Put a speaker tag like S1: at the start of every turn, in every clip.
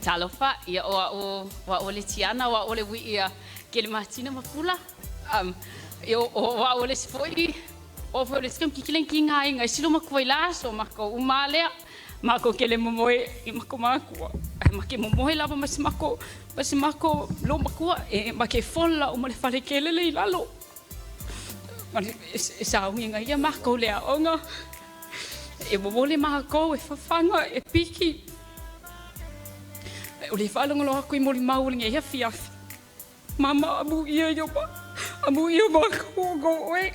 S1: Talofa, ia o a'u, o a'u o le Tiana, o a'u o le ui'i a Kelemasina ma Pula. Um, ia, o, o a'u o le isi foi, o foi o le isi kamikiki le kiga aiga i si lomatua i la aso, makou uma lava lea. Makou kele momoe i mako makua, ae make momoe lava ma si mako, ma si mako lomatua e make fola uma le fale kele le i lalo. Ma le e saugiga ia makou le aoga. E momoli makou e fafaga e piki. O le faalogologo aku i molimau o lenei afiafi. Mama amuia ia ma amuia makou o oe.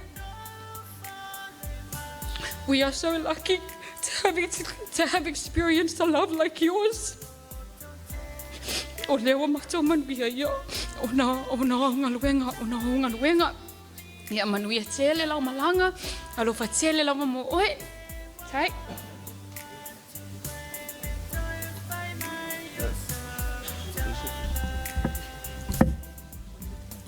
S1: We are so lucky to have, to have experienced a love like yours. O lea ua matou manuia ia ona ona o galuega, ona o galuega. Ia manuia tele lau malaga, alofa tele lava mo oe. Tai.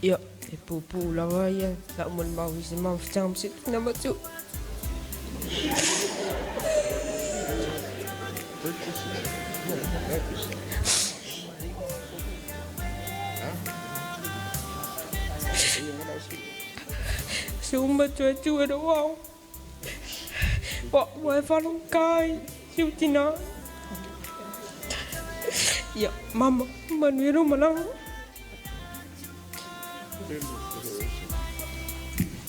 S2: Ia, e puupuu lava ia lau molimau i se mafutaga ma se tina matua. Se uma tu e tu e ro au. Wa ua e whalo kai, si u tina. Ia, mama, manuia ro malaga.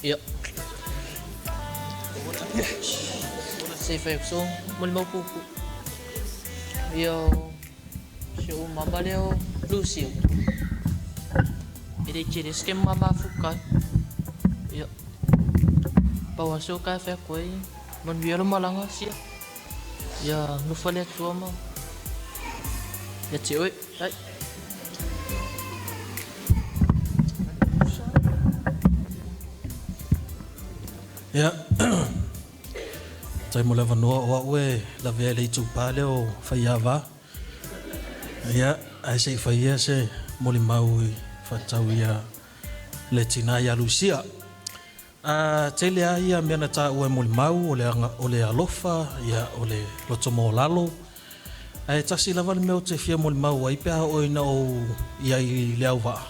S3: Ia. Se fai atu so molimau puupuu. Ia o si ou mama lea o Lucio. E le tele se mama afuka ai. Ia. Pau lava se o ka e fai atu ai, manuia lo malaga sia. Ia nofo le Atua ma ia te oe. Ai.
S4: Ia, faafetai mo le avanoa o au e lavea i le itupa lea o Faiava. Ia, ae se i fai ia se molimau i faatatau ia le tina ia Lucia. A tele lava ia mea na taua e molimau, o le, o le alofa, ia, o le loto maualalo. Ae tasi lava le mea ou te fia molimau ai pe a oo ina ou i ai i le auvaa,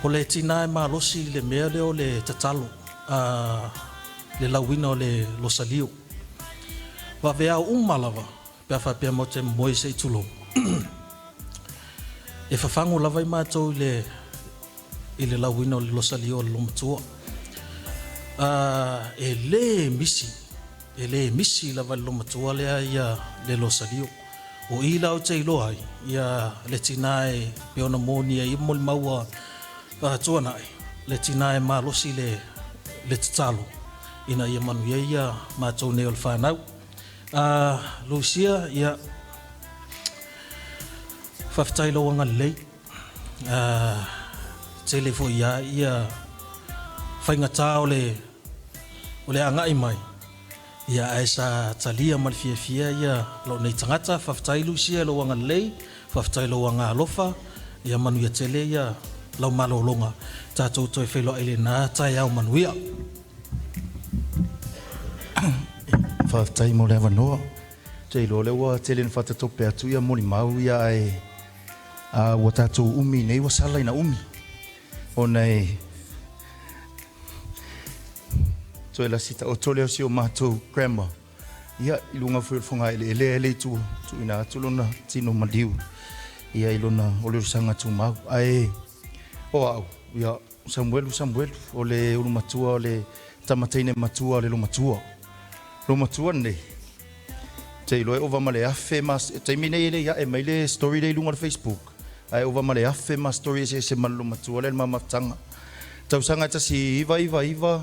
S4: o le tina e malosi i le mea lea o le tatalo, a, le lauina o le losalio. Vaveao uma lava pe a faapea matou te moe se i tulou, e fafagu lava i matou i le i le lauina o le losalio o le lomatua. E le misi, e le misi lava i le lomatua lea ia le losalio. O i la ou te iloa ai ia le tina e pei ona monia ai molimau a Tuanai, le tina e malosi le le tatalo ina ia manuia ia matou nei o le fanau. Lucia, ia faafetai i lou agalelei. Tele foi lava ia faigata o le o le agai mai, ia ae sa talia ma le fiafia ia lou nei tagata. Faafetai Lucia i lou agalelei, faafetai i lou agaalofa, ia manuia tele ia lau malologa. Tatou toe feiloai i lena taeao manuia.
S5: Faafetai mo le avanoa. Ou te iloa o lea ua tele ina faatatope atu ia molimau ia ae a ua tatou umi nei ua sala ina umi ona e toe lasi taoto lea o si o matou grandma ia i luga foi o le fogaeleele e le i tu tuuina atu lona tino maliu ia i lona oliolisaga tumau ae o au ia Samuelu Samuelu o le ulu matua o le tama teine matua o le lomatua. Lomatua lenei. Te iloa e ova ma le 1000 ma taimi nei e le i ae mai le story lea i luga o le Facebook. Ae ova ma le 1000 ma story eseese ma le lomatua lea le mamafutaga. Tausaga e 1999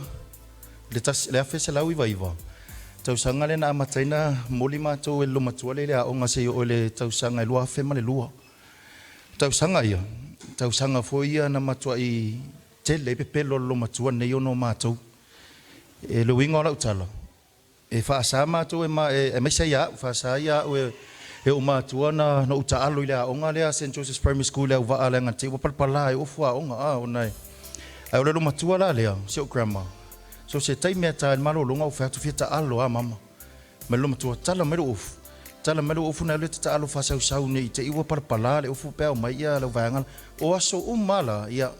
S5: le tasi le 1999 tausaga lea na amata ai na moli matou e le lomatua lea i le aoga seia oo i le tausaga e 2002. Tausaga ia, tausaga foi ia na matuai tele ai pepelo a le lomatua nei ona o matou. E le uiga o lau tala, e faasa matou e ma, aemaise ai ia au, faasa ia au e, e ou matua na, na ou taalo i le aoga lea a Saint Joseph's Primary School i Leauvaa leaga te i ua palapala ai ofu aoga, a, ona e, ae o le lomatua la lea, si ou grandma, so se taimi a ta i le malologa ou fai atu fia taalo a mama. Ma le lomatua, tala mai lou ofu. Tala mai lou ofu na alu e tataalo faasausau nei te i ua palapala le ofu pe ao mai ia lau vaega. O aso uma la, ia,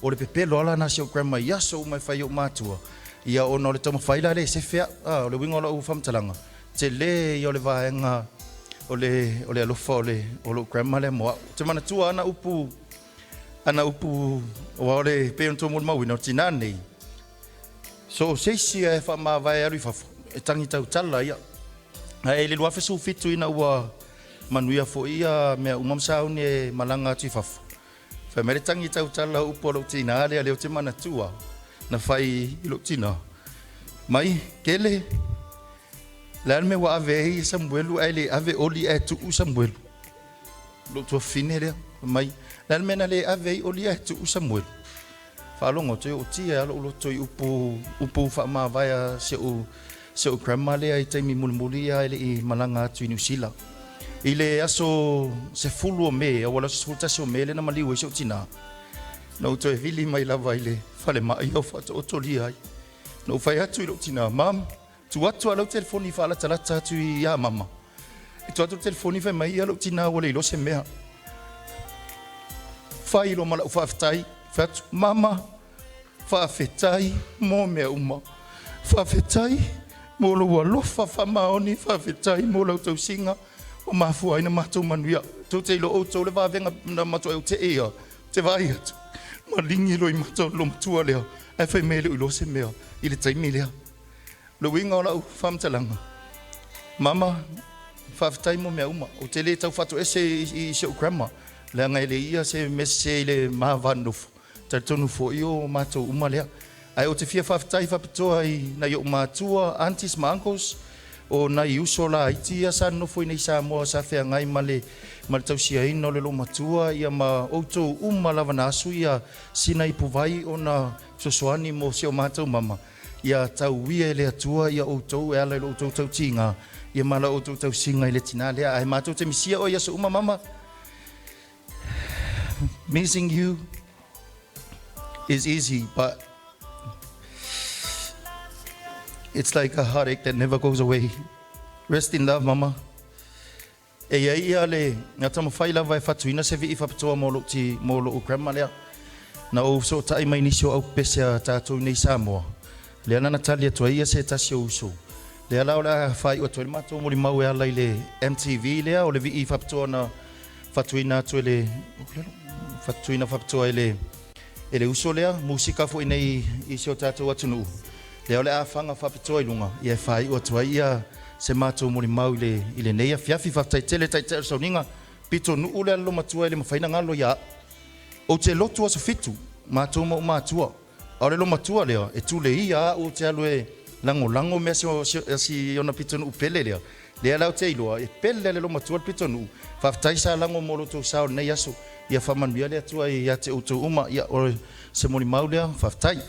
S5: o le pepelo ala na si ou grandma i aso uma e fai ou matua. Ia ona o le taumafai la le e sefe au. A, o le uiga o lau faamatalaga, tele ia o le vaega o le, o le alofa o le, o lou grandma lea mo au. Ou te manatua ana upu, ana upu, aua o le, pei ona tou molimauina, o le tinā nei, so o se isi e faamavae e alu i fafo, e tagi tautala ia. Ae i le 2017 ina ua manuia foi ia mea uma ma sauni e malaga atu i fafo, fai mai le tagi tautala o upu a lou tinā lea, lea ou te manatua, na fai i lou tinā, mai, Kele, le a le mea ua ave ai Samuelu ae le ave Oli ae tuu Samuelu? Lou tuafafine lea, fai mai, le a le mea na le ave ai Oli ae tuu Samuelu? Faalogo atu ai o tia lou loto i upu, upu faamavae a si ou, si ou grandma lea i taimi mulimuli ia e le i malaga atu i Niu Sila. I le aso 10 o Me, aua le aso 11 o Me lea na maliu ai si ou tinā, na ou toe vili mai lava i le falemai au faataotolia ai. Na ou fai atu i lou tinā, Mum, tuu atu lava lau telefoni faalatalata atu ia mama. E tuu atu le telefoni fai mai ia lou tinā ua le iloa se mea. Fai loa ma lau faafetai, fai atu, Mama, faafetai mo mea uma. Faafetai mo lou alofa faamaoni, faafetai mo lau tausiga ua mafua ai na matou manuia. Tou te iloa outou le vavega na matuai ou tee ia, te vaai atu, maligi loa i mata o le loomatua lea, ae fai mai e le o iloa se mea i le taimi lea. Le uiga o lau faamatalaga, Mama, faafetai mo mea uma. Ou te le tau faatoese i si ou grandma, leaga e le ia se mea sese i le ma va nonofo. Talitonu foi o matou uma lea. Ae ou te fia faafetai faapitoa i nai ou matua, aunties ma uncles, o nai uso laiti ia sa nonofo i nei Samoa sa feagai ma le ma le tausiaina o le loomatua ia ma outou uma lava na asu ia sina ipuvai ona fesoasoani mo si o matou mama. Ia tauia e le Atua ia outou e ala i lo outou tautiga, ia ma la outou tausiga i le tinā lea. Ae matou te misia oe i aso uma, mama. Missing you is easy, but it's like a heartache that never goes away. Rest in love, mama. E i ai ia le na taumafai lava e fatuina se vii faapitoa mo lou ti, mo lou grandma lea. Na ou fesootai mai nisi o aupese a tatou nei Samoa, lea na na tali atu ai ia se tasi o uso. Lea la o le a faaiu atu ai le matou molimau e ala i le MTV lea, o le vii faapitoa na fatuina atu e le, fatuina faapitoa e le, e le uso lea, musika foi nei i si o tatou atunuu. Lea o le a faga faapitoa i luga, ia e faaiu atu ai ia se matou molimau i le, i lenei afiafi. Faafetai tele Taitai o le Sauniga, pitonuu le alolo matua e le mafai ona galo ia au. Ou te lotu aso Fitu, matou ma ou matua, a o le lomatua lea, e tuleia au ou te alu e lagolago mea si, si, si ona pitonuu pele lea. Lea la ou te iloa, e pele le lomatua le pitonuu. Faafetai sa lago mo lo outou sao i lenei aso. Ia faamanuia le Atua ia te outou uma. Ia, o se molimau lea, faafetai.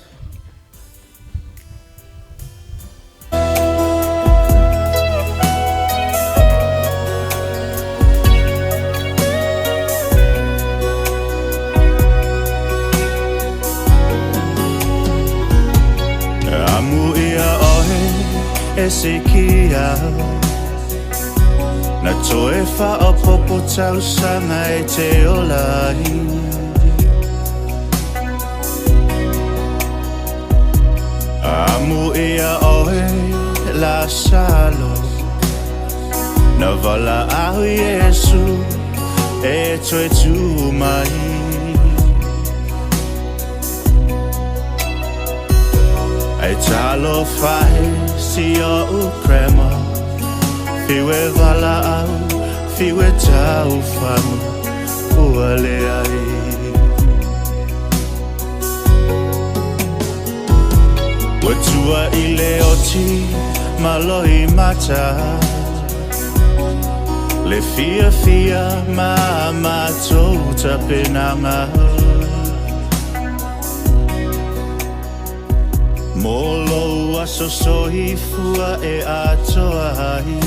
S6: Amu ia oe e sikia Na toe whaopopo tausanga e te ola ai Amu ia oe Lasalo Na vala au Iesu e toe tū mai Ai talo fai si o crema Fiu e vala au, fiu e tau famu Ua le ai Ua tua i le oti ma loi mata Le fia fia ma matou tapenaga Mo lou aso soifua e atoa ai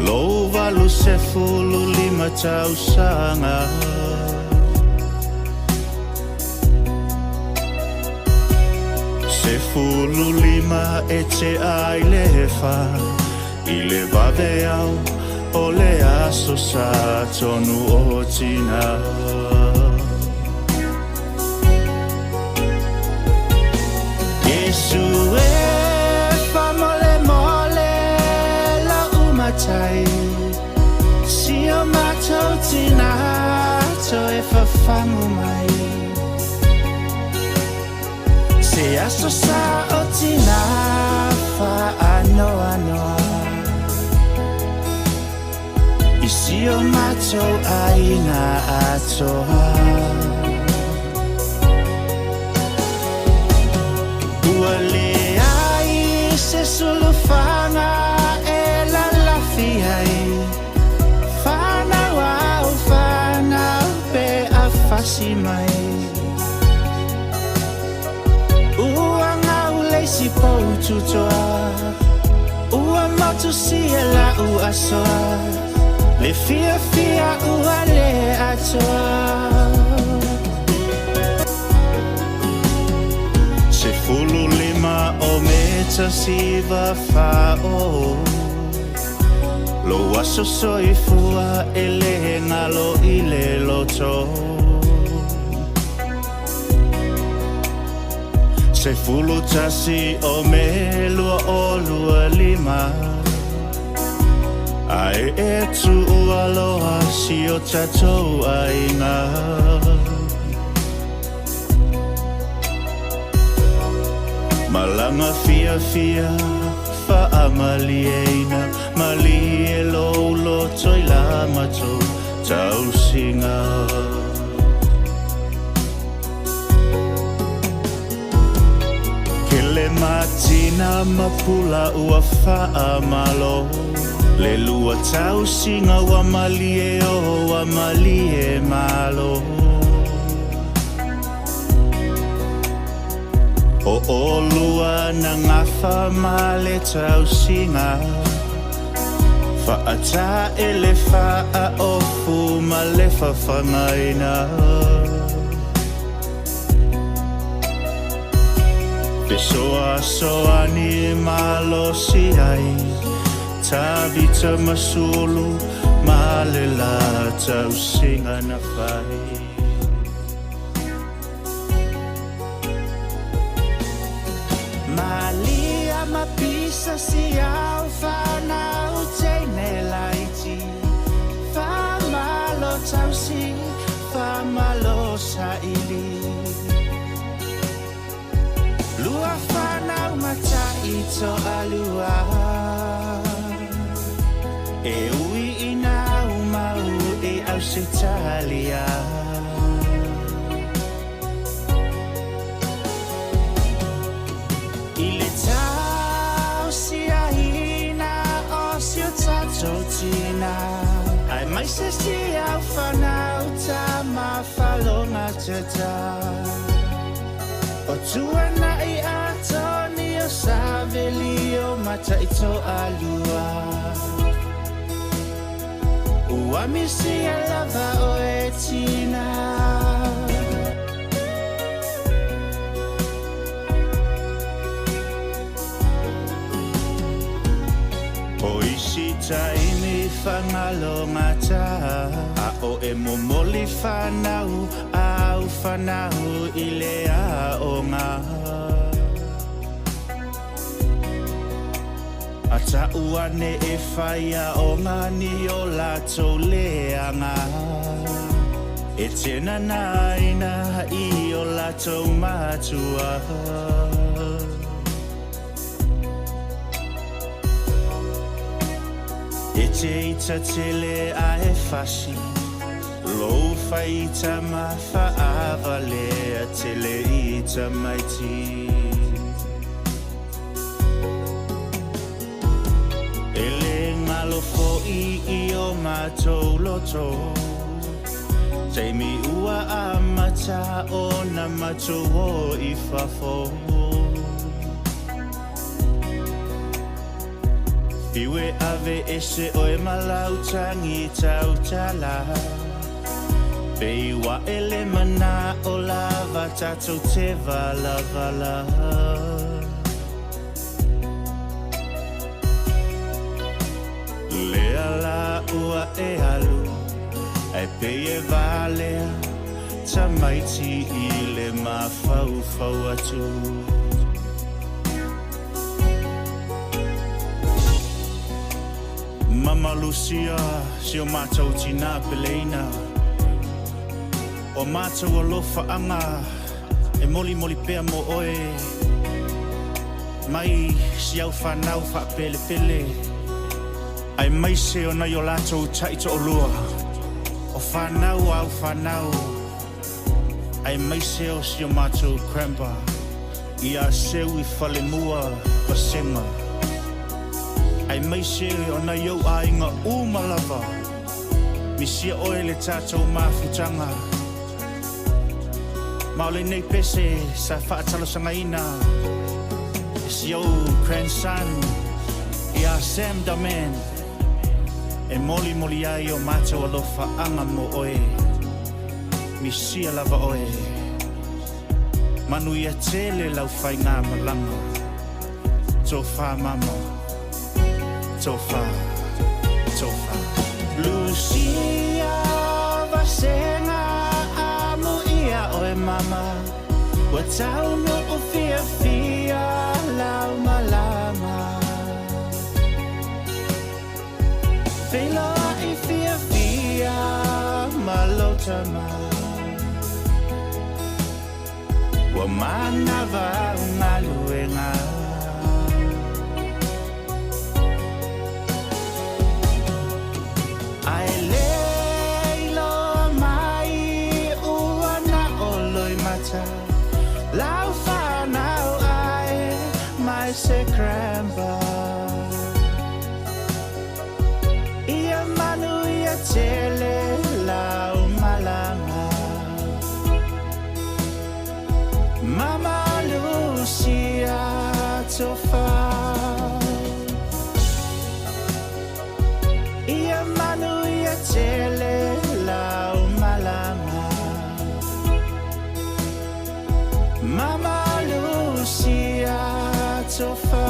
S6: Lou 85 tausaga. 15 e tea ai le fa i le vaveao o le aso sa tonu o tina. Iesu e faamolemole la'u matai, si o matou tinā toe fafagu mai. Se aso sa o tinā faanoanoa, i si o matou aiga atoa. Ua leai se sulufaga e lalafi ai, fanau au fanau pe afasi mai. Ua gaulei pou tutoa, ua motusia la'u asoa, le fiafia ua le atoa. 15 o meta siva fa'o, lou aso soifua e lē galo i le loto. 11 o Me 2025, ae e tu'u aloha si o tatou aiga. Malaga fiafia faamalieina, malie lou loto i la matou tausiga. Kelematina ma Pula ua faamalo, le lua tausiga ua malie o ua malie malo. O olua na gafa ma le tausiga, faataele faaofu ma le fafagaina. Fesoasoani malosi ai, Tavita ma Sulu ma le la tausiga na fai. Malia ma Pisa si au fanau teine laiti, faamalo tausi, faamalo saili. Lua fanau matai toalua, e ui ina aumau i Ausetalia. I le tausiaina o si o tatou tinā, aemaise si au fanau tama falogatata. O Tuanai Atoni o Saveli o matai toalua, ua misia lava oe tinā. O isi taimi fagalogata, a o e momoli fanau au fanau i le aoga. A ta'u ane e fai aoga ni o latou leaga, e te nanaina i o latou matua. E te ita tele ae fasi, lou faita ma faavalea tele i tamaiti. E lē galo foʻi i o matou loto, taimi ua amata ona matou o i fafo. Fiu e ave ese oe ma lau tagi tautala, pei ua e le manao lava tatou te valavala. Ae pei e valea tamaiti i le mafaufau atu. Mama Lucia, si o matou tinā peleina, o matou alofaaga e molimoli pea mo oe mai si au fanau faapelepele, aemaise o nai o latou taitoalua, o fanau a au fanau, aemaise o si o matou grandpa ia Seu i Falemua Vasega, aemaise o nai ou aiga uma lava, misia oe le tatou mafutaga. Ma o lenei pese sa faatalosagaina e si ou grandson ia Sam da Man e molimoli ai o matou alofaaga mo oe. Misia lava oe. Manuia tele lau faigamalaga. Tofa mama. Tofa. Tofa. Lucia Vasega amuia oe mama. Ua taunuu fiafia lau malaga. Feiloai fiafia ma lou tama. Ua manava au galuega. Ae le iloa mai ua na o loimata. Lau fanau aemaise grandpa. Ia manuia tele lau malaga. Mama Lucia tofa. Ia manuia tele lau malaga. Mama Lucia tofa.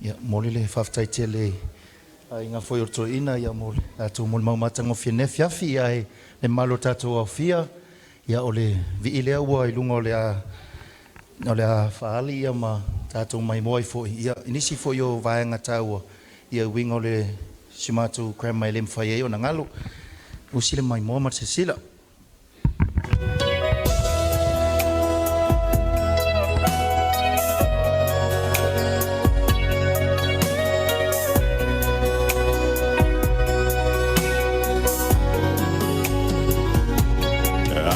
S5: Ia, momoli le faafetai tele i aiga foi o le toeaina ia mo le latou molimau matagofie i lenei afiafi, ae le mamalu o le tatou aofia, ia o le vii lea ua i luga o le a o le a faaali ia ma tatou maimoa ai foi ia i nisi foi o vaega taua ia e uiga o le si o matou grandma e le mafai ai ona galo. Usi le maimoa ma le silasila.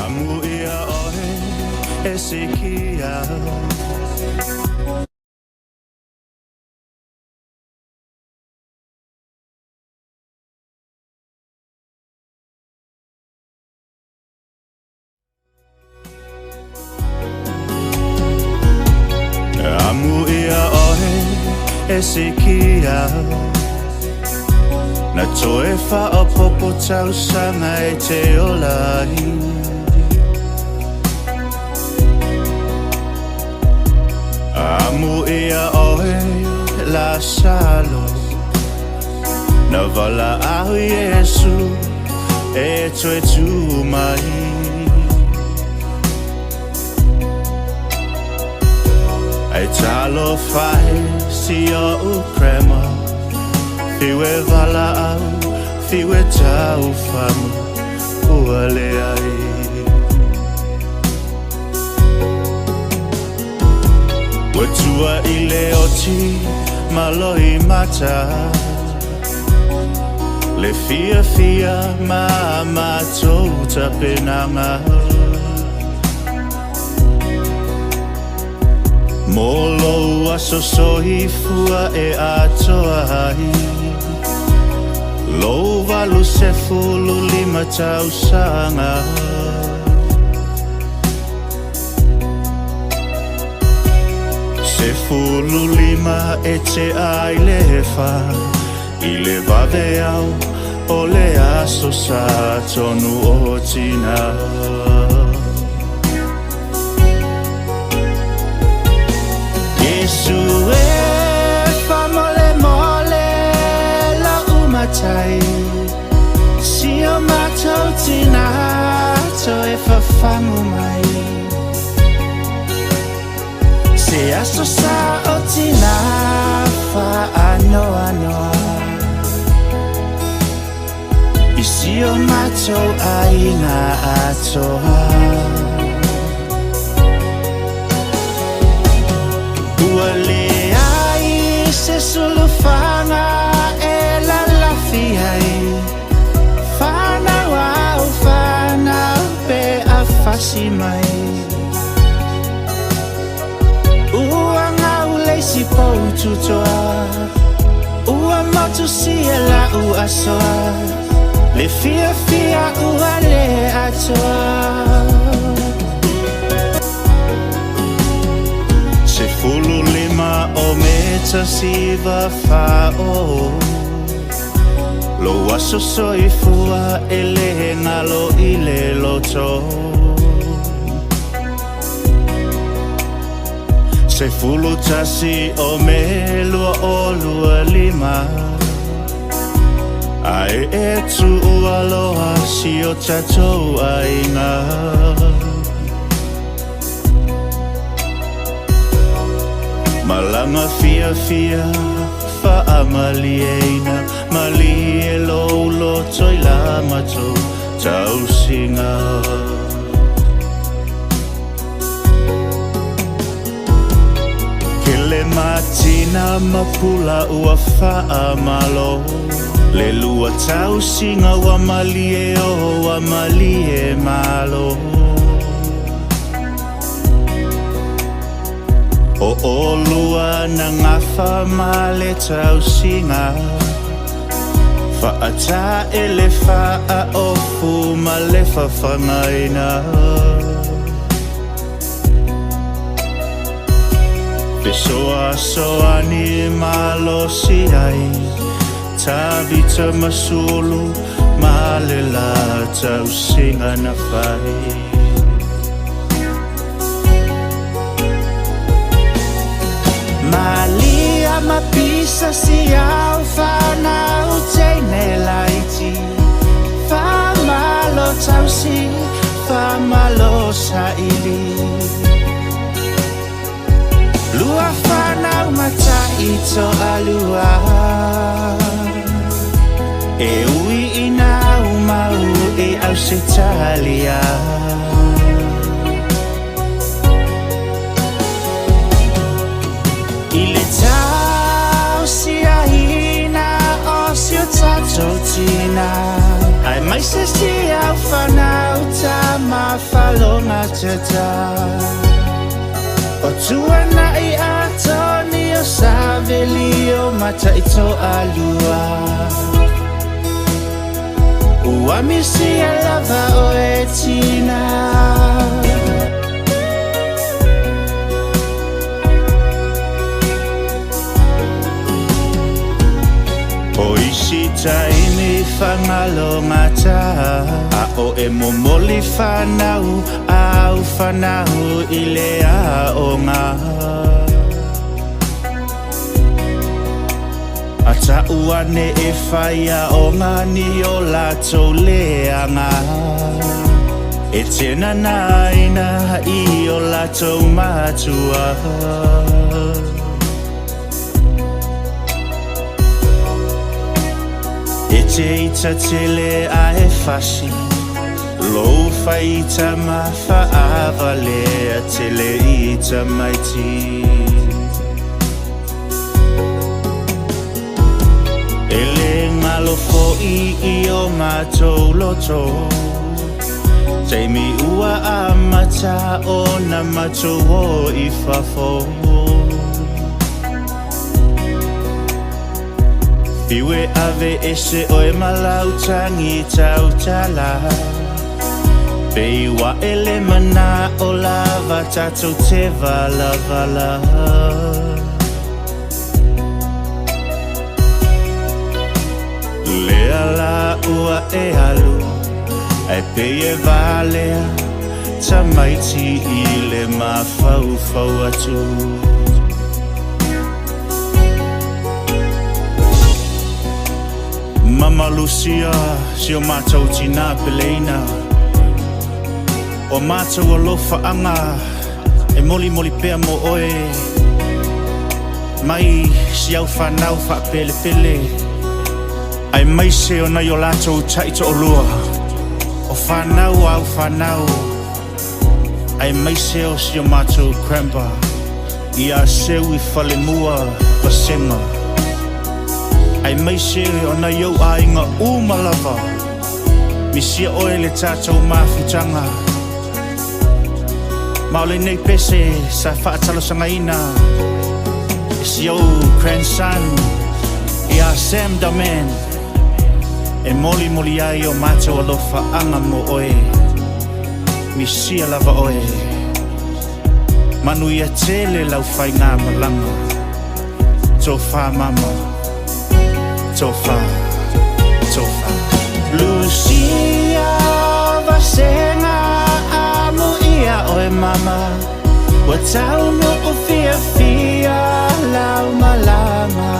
S6: Amu ia oe e sikia. Amu ia oe e sikia. Na toe faaopoopo tausaga e te ola ai. Amu ia oe Lasalo. Na valaau Iesu e toe tu mai. Ae talofa e si o'u grandma. Fiu e valaau, fiu e taufamu, ua leai. Ua tua i le oti ma loimata. Le fiafia ma a matou tapenaga. Mo lou aso soifua e atoa ai. Lou 85 tausaga. 15 e tea ai le 4 i le vaveao o le aso sa tonu o tina. Iesu e faamolemole la'u matai si o matou tina toe fafamu mai se aso sa o tina faanoanoa. Si o mātou aiga atoa. Ua leai se sulufaga e lalafi ai, whanau au whanau pe a fasi mai. Ua ngau leisi poututoa, ua motu sia la ua soa, le fia fia ua le atoa. Se fulu lima o meta siva fa o, lo aso soifua e le ngalo i le loto. Se fulu tasi o me lua o lua lima, ae e tu aloha si o tatou aiga. Malanga fia fia whaamalieina, malie lo loto i la matou tausinga. Kele matina mapula ua whaamalo, le lua tausinga ua malie o ua malie malo. O olua na ngafa ma le tausinga, whaata e le whaa ofu ma le whawhangaina. Fesoa soa ni malo si ai, tavita masulu ma le la tausinga na whai. Malia mapisa si au whanau teine laiti, whamalo tausi, whamalo saili. Lua whanau mataito alua, e ui ina umau e au se talia. I le tausi aina o si o tātou tina, ai mai se si au whanau tā mawhalonga tata. O tuana i atoni o saveli o mataito alua, ua misi a lava o e tina. O isi taimi whangalo ngata, a o e momoli whanau, au whanau i le a o ngā. A tauane e whaia o ngā ni o lātou leanga, e tēnā nāina i o lātou matua. E te ita tele a e fasi, lo whaita ma whaavale a tele ita maiti. E le ngalo fo i i o mātou loto, teimi ua amata o na mātou o i fafo. Fiwe ave ese oe malau tangi tautala, peiwa ele mana o lava tātou te vala vala. Lea la ua e alu, ai pei e valea, tamaiti i le mawhaufau atu. Mama Lucia, si o mātou tina peleina, o mātou alofa anga, e moli moli pea mo oe. Mai si au whanau wha pele pele, Aemaise o nai o latou taitoalua, o fanau a au fanau, aemaise o si o matou grandpa ia Seu i Falemua Vasega, aemaise o nai ou aiga uma lava, misia oe le tatou mafutaga. Ma o lenei pese sa faatalosagaina e si ou grandson ia Sam da Man e molimoli ai o matou alofaaga mo oe. Misia lava oe. Manuia tele lau faigamalaga. Tofa mama. Tofa. Tofa. Lucia Vasega amuia oe mama ua taunuu fiafia lau malama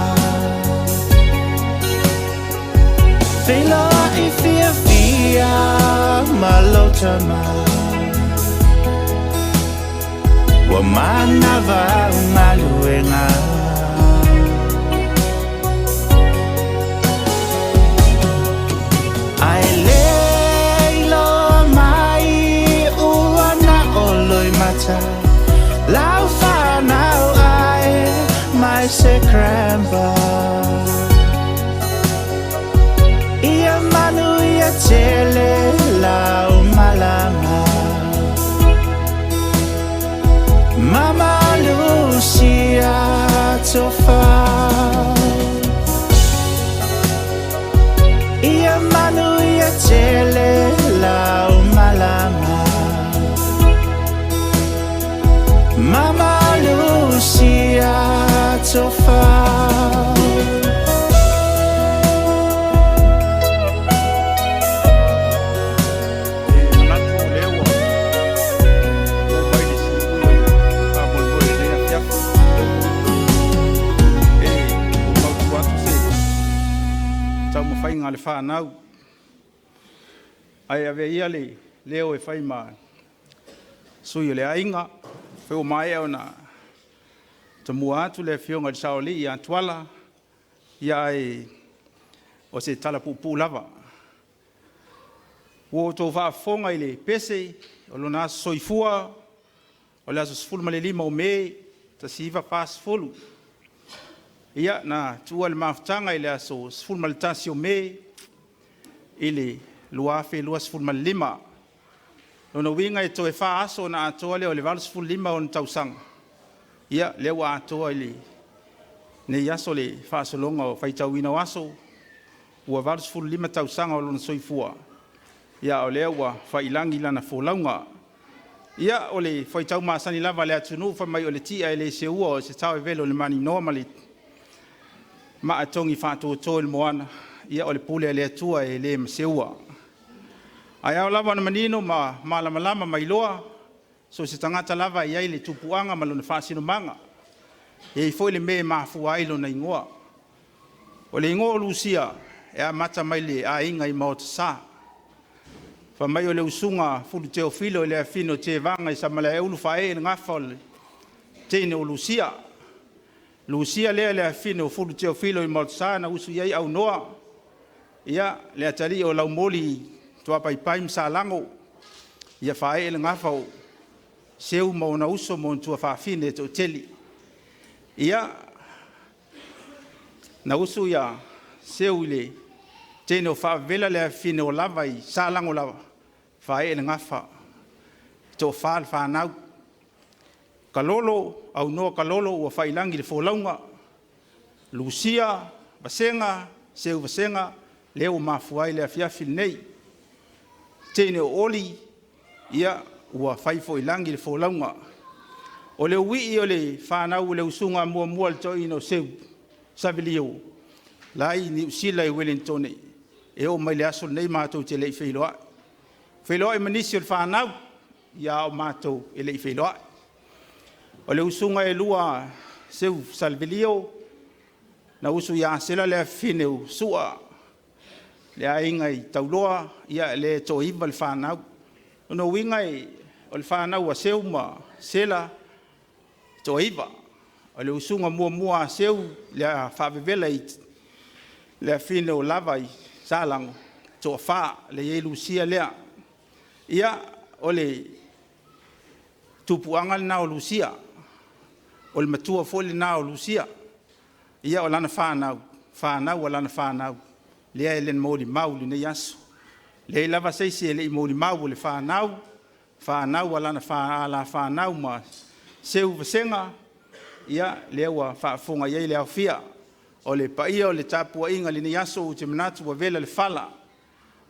S6: feiloai fiafia ma lou tama ua manava au galuega. Ae le iloa mai ua na o loimata lau fanau ae mai se grandpa ia manuia tele lau malama Mama Lucia tofa ia manuia tele lau malama Mama Lucia tofa.
S7: E manatu o lea ua oo mai le siui o le faamoemoe i lenei afiafi. E ua fautua atu se taumafaiga a le fanau, ae avea ia le leo e fai ma sui o le aiga. Foi ua maea ona tamua atu le afioga i le Saoalii ia Tuala, ia ae o se tala puupuu lava. Ua outou faafofoga i le pese o lona aso soifua, o le aso 15 o Me 1940. Ia, na tuua le mafutaga i le aso 11 o Me i le 2025. Lona uiga e toe 4 aso ona atoa lea o le 85 ona tausaga. Ia, lea ua atoa i lenei aso le faasologa o faitauina o aso, ua 85 tausaga o lona soifua, ia o lea ua faiilagi lana folauga. Ia, o le faitau masani lava a le atunuu, fai mai o le ti'a e le seua o se tao e velo i le maninoa ma le maa e togi faatoto i le moana, ia o le pule a le Atua e le ma seua. Ae ao lava ona manino ma malamalama ma iloa, so o se tagata lava e i ai le tupuaga ma lona faasinomaga, e i ai foi le mea e mafua ai lona igoa. O le igoa o Lusia e amata mai le aiga i Maotasa. Fai mai o le usuga a Fulu Teofilo i le afine o Tevaga i Samalaeulu faaee le gafa o le teine o Lusia. Lusia lea le afine o Fulu Teofilo i Maotasa na usu i ai Aunoa, ia, le atalii o Laumoli Tuapaipai ma Salago, ia faaee le gafa o Seu ma ona uso ma ona tuafafine e toatele. Ia, na usu ia Seu i le teine o Faavavela le afine o Lava i Salago lava, faaee le gafa, toafa le fanau. Kalolo, Aunoa Kalolo ua faiilagi le folauga, Lusia, Vasega, Seu Vasega, lea ua mafua ai le afiafi lenei. Teine o Oli, ia, ua fai foi i lagi le folauga. O le uii o le fanau o le usuga muamua a le toeaina o Seu, Savelio, la i Niu Sila i Ueligitone, e oo mai le aso lenei matou te le i feiloai. Feiloai ma nisi o le fanau, ia a o matou e le i feiloai. O le usuga e lua Seu Salvelio, na usu ia Sela le afifine o Sua, le aiga i Tauloa, ia le toaiva le fanau. Lona uiga o le fanau a Seu ma Sela, toaiva. O le usuga muamua a Seu, le a Faavavela i le afine o Lava i Salago, toafa le i ai Lusia lea. Ia, o le tupuaga lena o Lusia, o le matua foi lena o Lusia. Ia, o lana fanau, fanau a lana fanau, lea e le molimau i lenei aso. E leai lava se isi e le i molimau o le fanau, fanau a lana fanau ma Seumasega, ia, lea ua faafofoga i ai le aofia. O le paia o le tapuaiga i lenei aso, ou te manatu ua vela le fala,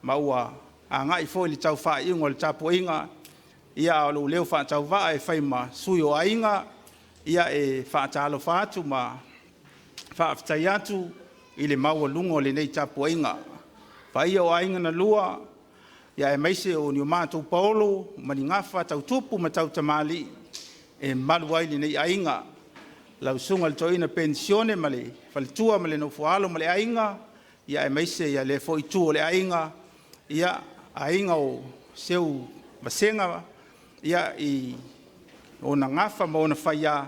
S7: ma ua agai foi i le tau faaiuga o le tapuaiga, a o lou leo faatauvaa e fai ma sui o aiga, e faatalofa atu ma faafetai atu i le maualuga o lenei tapuaiga. Paia o aiga na lua, aemaise o ni o matou paolo ma ni gafa tau tupu ma tautamalii e malu ai lenei aiga. Lau Susuga i le Toeaina Penisione ma le faletua ma le nofo-a-alo ma le aiga, aemaise lea foi itu o le aiga, aiga o Seumasega i ona gafa ma ona faia,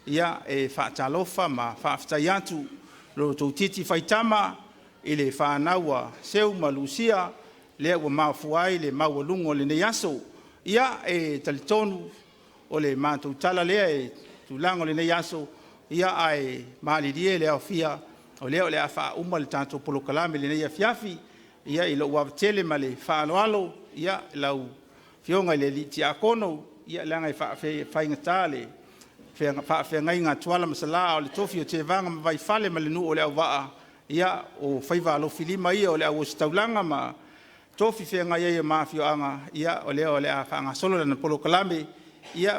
S7: e faatalofa ma faafetai atu i lo outou titi faitama i le fanau a Seu ma Lusia, lea ua mafua ai le maualuga o lenei aso. Ia, e talitonu o le matou tala lea i le tulaga o lenei aso, ae malilie le aofia, o lea o le a faauma le tatou polokalame i lenei afiafi. Ia, i lou ava tele ma le faaaloalo i lau Afioga i le Tiakono, leaga e faigata le faafeagaiga a Tuala ma Salã a o le tofi o Tevaga ma Vaifale ma le nuu o Leauvaa, ia o faiva alofilima ia o le au ositaulaga ma tofi feagai ai ma afioaga, o lea o le a faagasolo lana polokalame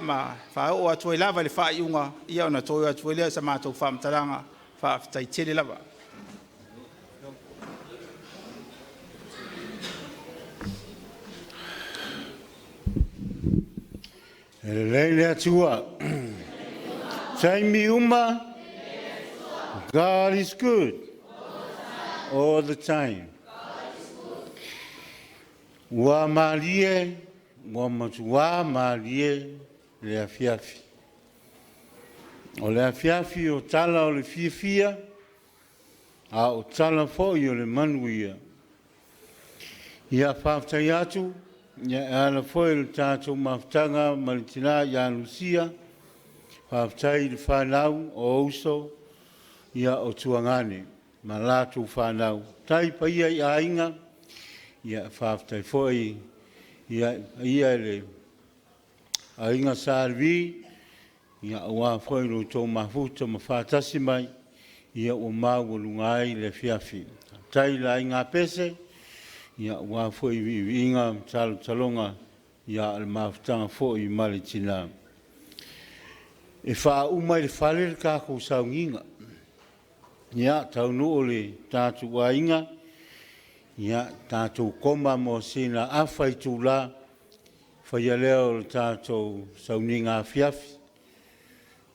S7: ma faaoo atu ai lava i le faaiuga, ona toe oo atu ai lea o sa matou faamatalaga. Faafetai tele lava.
S8: E lelei le Atua, taimi uma, God is good all the time. Ua malie, ua matua malie le afiafi. O le afiafi o tala o le fiafia, a o tala foi o le manuia. Ia faafetai atu e ala foi i le tatou mafutaga ma le tina ia Lusia, faafetai i le fanau, o uso ia o Tuagane ma latou fanau. Faafetai i le paia i aiga, faafetai foi i le paia i le Aiga Sa Levi, aua foi lo outou mafuta ma faatasi mai ua maualuga ai le afiafi. Faafetai i le aiga Pese aua foi viiviiga ma talotaloga o le mafutaga foi ma le tina. E faauma i le fale le tatou sauniga. Ia, taunuu i le tatou aiga, ia tatou koma mo sina afa itula faia lea o le tatou sauniga afiafi,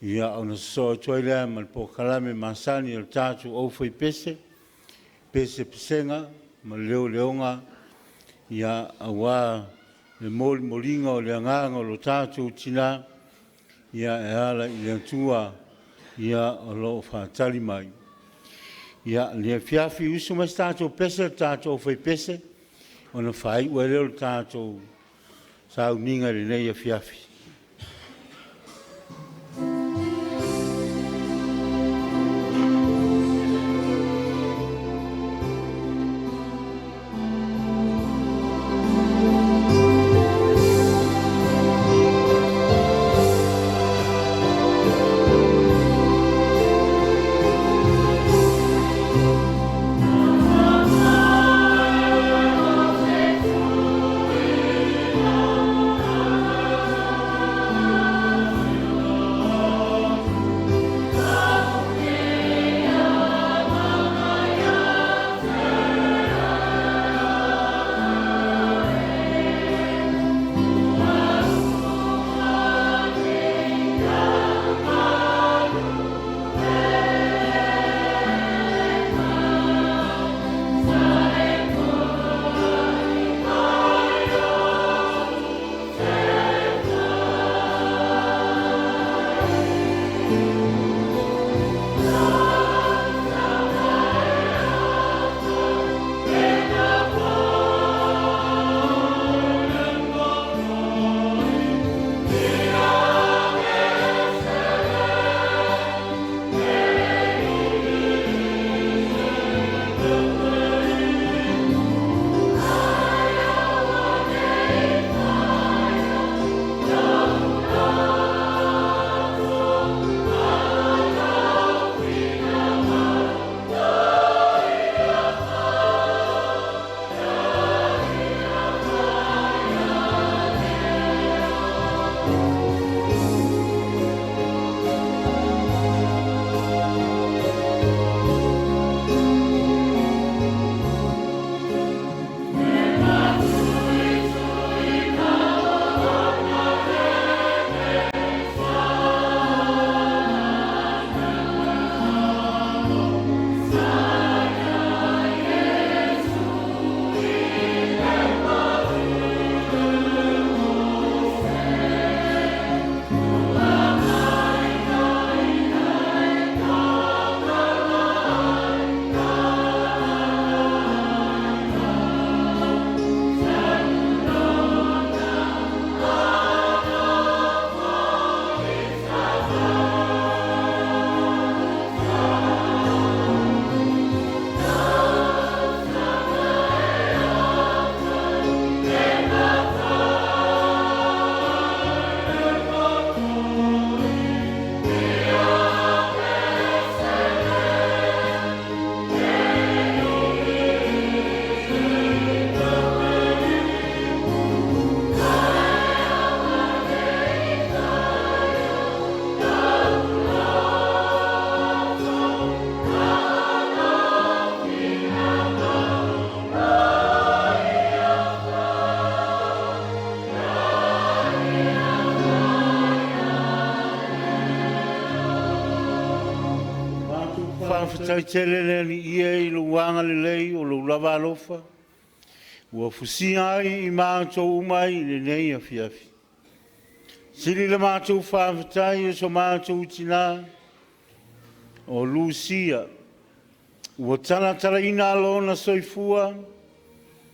S8: ona sosoo atu ai lea ma le polokalame masani a le tatou aufaipese, pese pesega ma leoleoga aua le molimoliga o le agaga o lo tatou tina e ala i le Atua o lo o faatali mai. Ia, lenei afiafi, usu mai se tatou pese le tatou aufaipese ona faaiu ai lea o le tatou sauniga i lenei afiafi. Faafetai tele le Alii e i lou agalelei o lou lava alofa ua fusia ai i matou uma i lenei afiafi. Sili la matou faafetai i so matou tina o Lucia ua talatalaina lona soifua,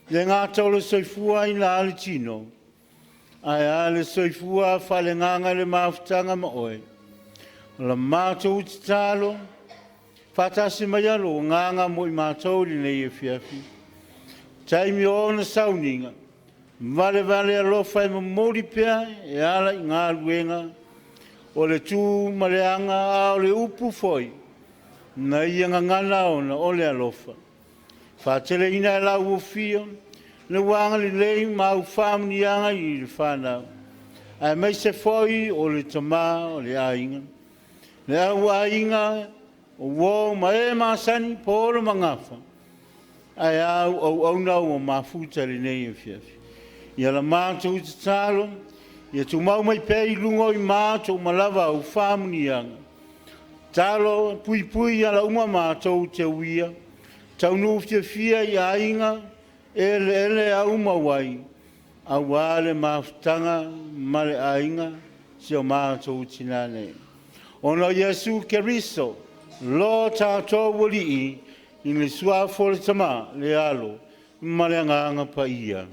S8: le gata o le soifua aina le tino, ae a le soifua faaleagaga i le mafutaga ma oe. O la matou tatalo, faatasi maia lou agaga mo i matou i lenei afiafi, taimi o ona sauniga, valevale alofa e momoli pea e ala i galuega o le tu ma le aga, a o le upu foi na ia gagana ona o le alofa. Faateleina e lauofia le ua agalelei ma au faamanuiaga i le fanau, aemaise foi o le tama o le aiga, le auaiga o uo ma e masani po ma gafa, ae a au auauna ua mafuta i lenei afiafi. Ia la matou tatalo, ia tumau mai pea i luga o i matou ma lava au faamanuiaga. Talo puipui ala uma matou te uia, taunuu fiafia i aiga, eleele aumau ai, aua le mafutaga ma le aiga, si o matou tina nei. Ona o Iesu Keriso lo tatou Alii, i le suafa o le Tama, le Alo ma le Agaga Paia.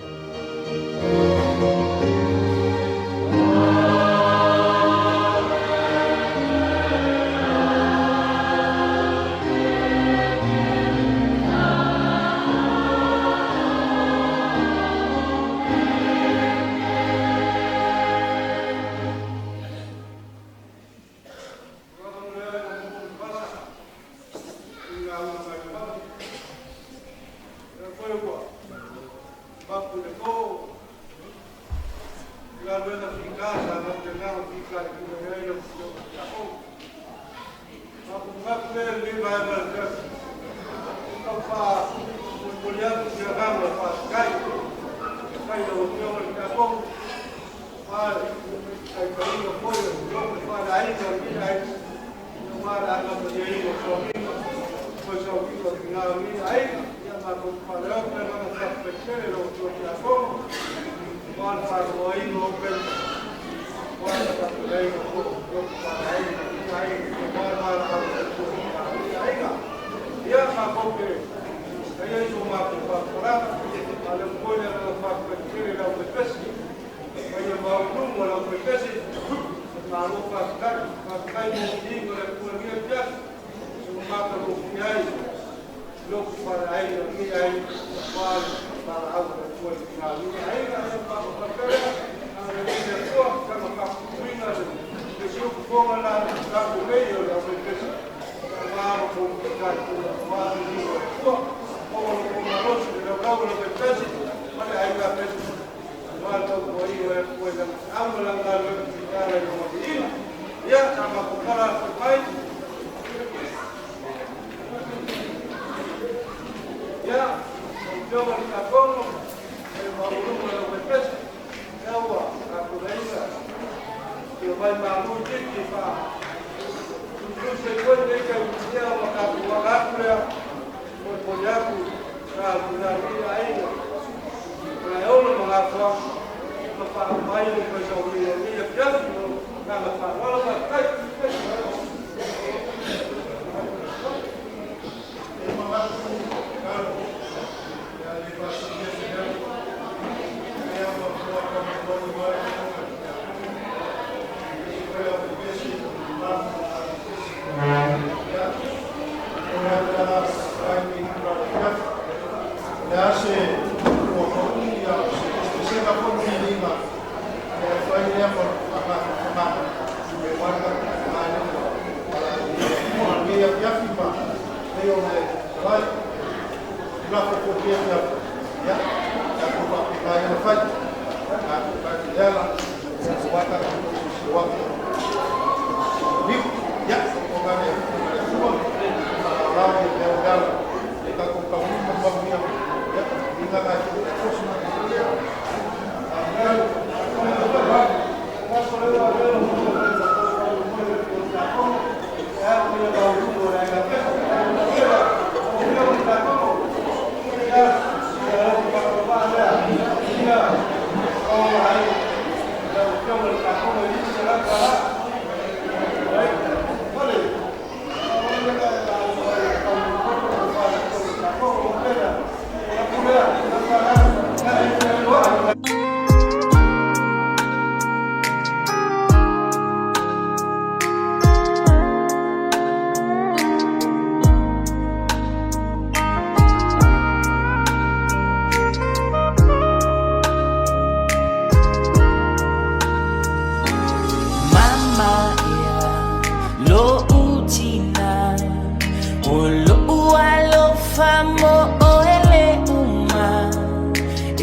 S9: oe le uma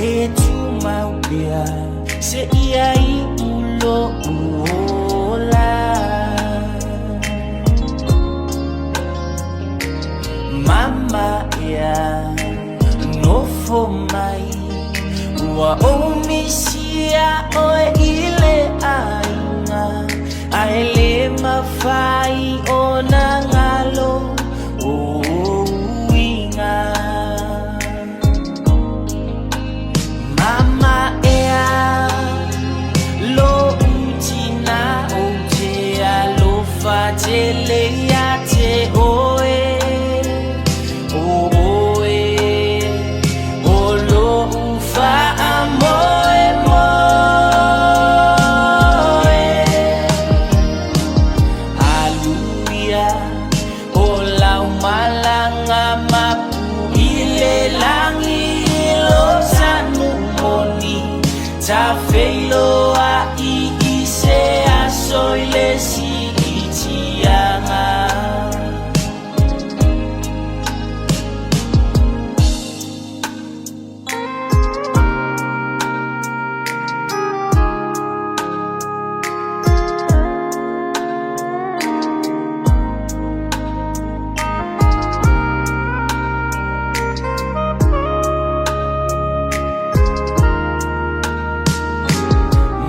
S9: e tumau pea se ia i ulo uola. Mama ea nofo mai ua ou misia oe i le aiga ae le mafai ona galo o uiga. Mama ea lo'u tina ou te alofa tele ia te oe o oe o lo'u faamoemoe. Aluia o lau malaga mapu i le lagi lo sanu moni tafeiloa'i i se aso i le si'itiaga.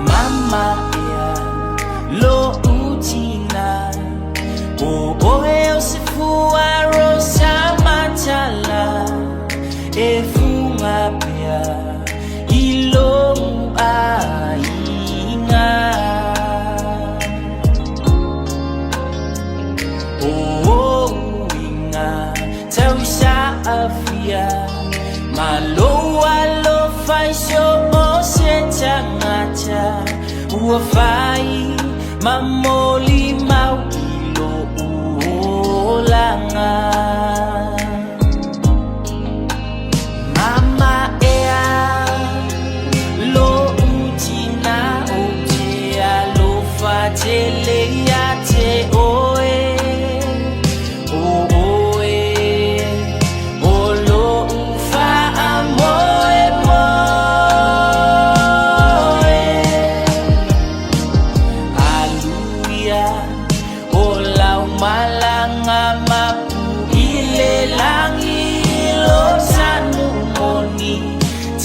S9: Mama ea lo'u tina o oe o se fua rosa matala e fuga pea i lou aiga. O ouiga tausaafia ma lou alofa i so o se tagata ua fai ma molimau i lo'u olaga. Mama ea lo'u tina ou te alofa tele ia te oe o oe o lo'u faamoemoe. Aluia o lau malaga mapu i le lagi lo sanu moni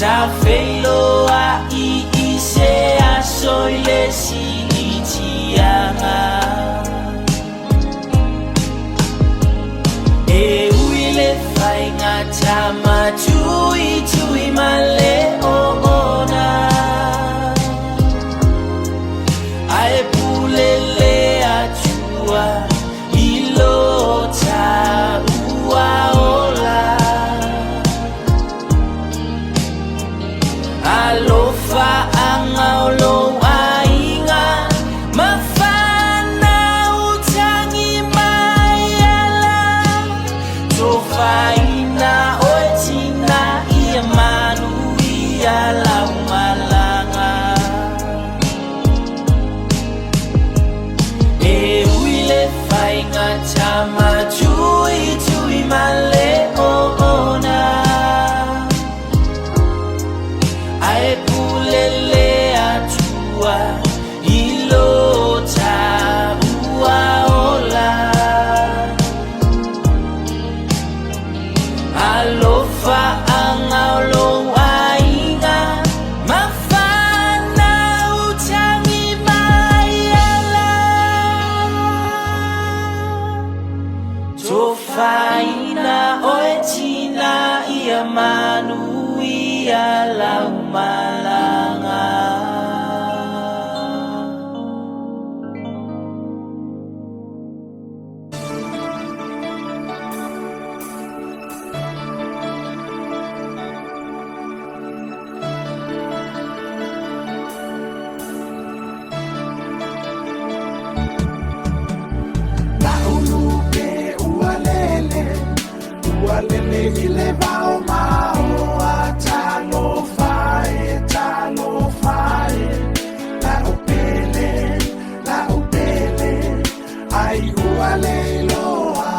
S9: tafeiloa'i i se aso i le si'itiaga. E ui le faigata matuitui ma le oona ae pule le Atua i lo taua ola. Alofa aga o lou aiga ma fanau tagi mai ala tofaina oe tina ia manuia lau malaga. E ui le faigata matuitui ma le oona ae pule le Atua i lo taua ola. Alofa aga o lou aiga ma fanau tagi mai ala tofaina oe tina ia manuia lau malaga.
S10: Laulupe ua lele, ua lele i le vao maoa. Talofa e, talofa e, la'u pele, la'u pele, ai ua le iloa.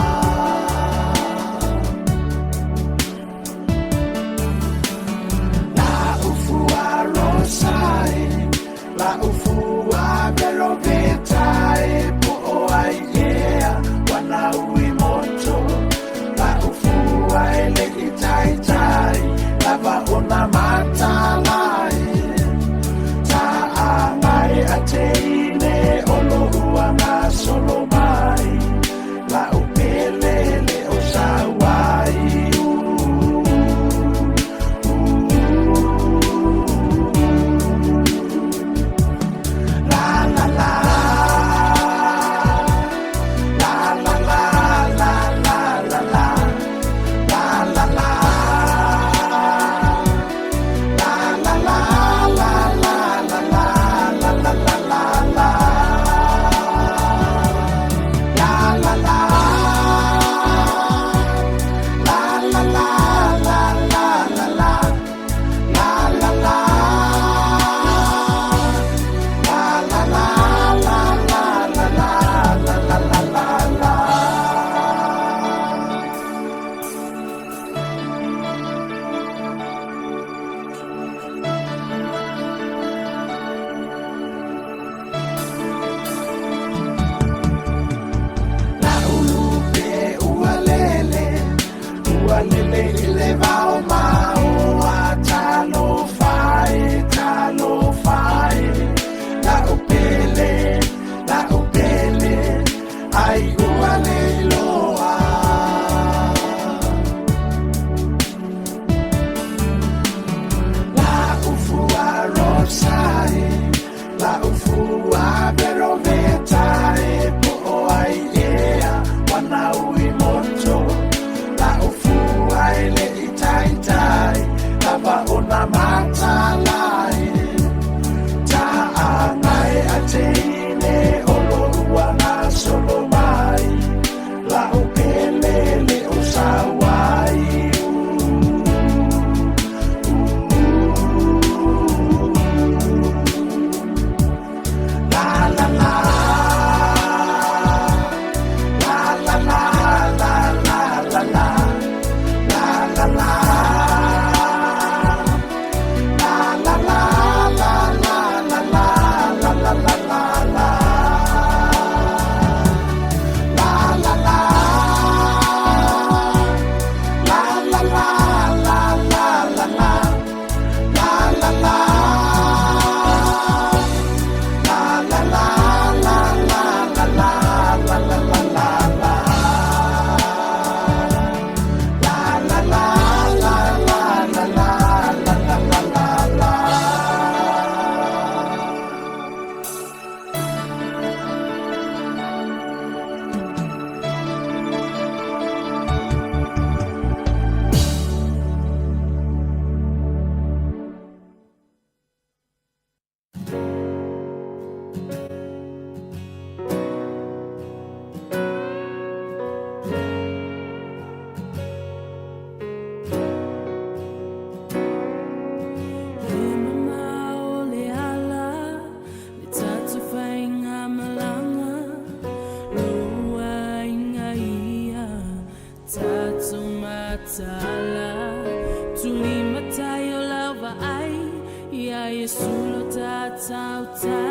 S9: Iesu lo tatau.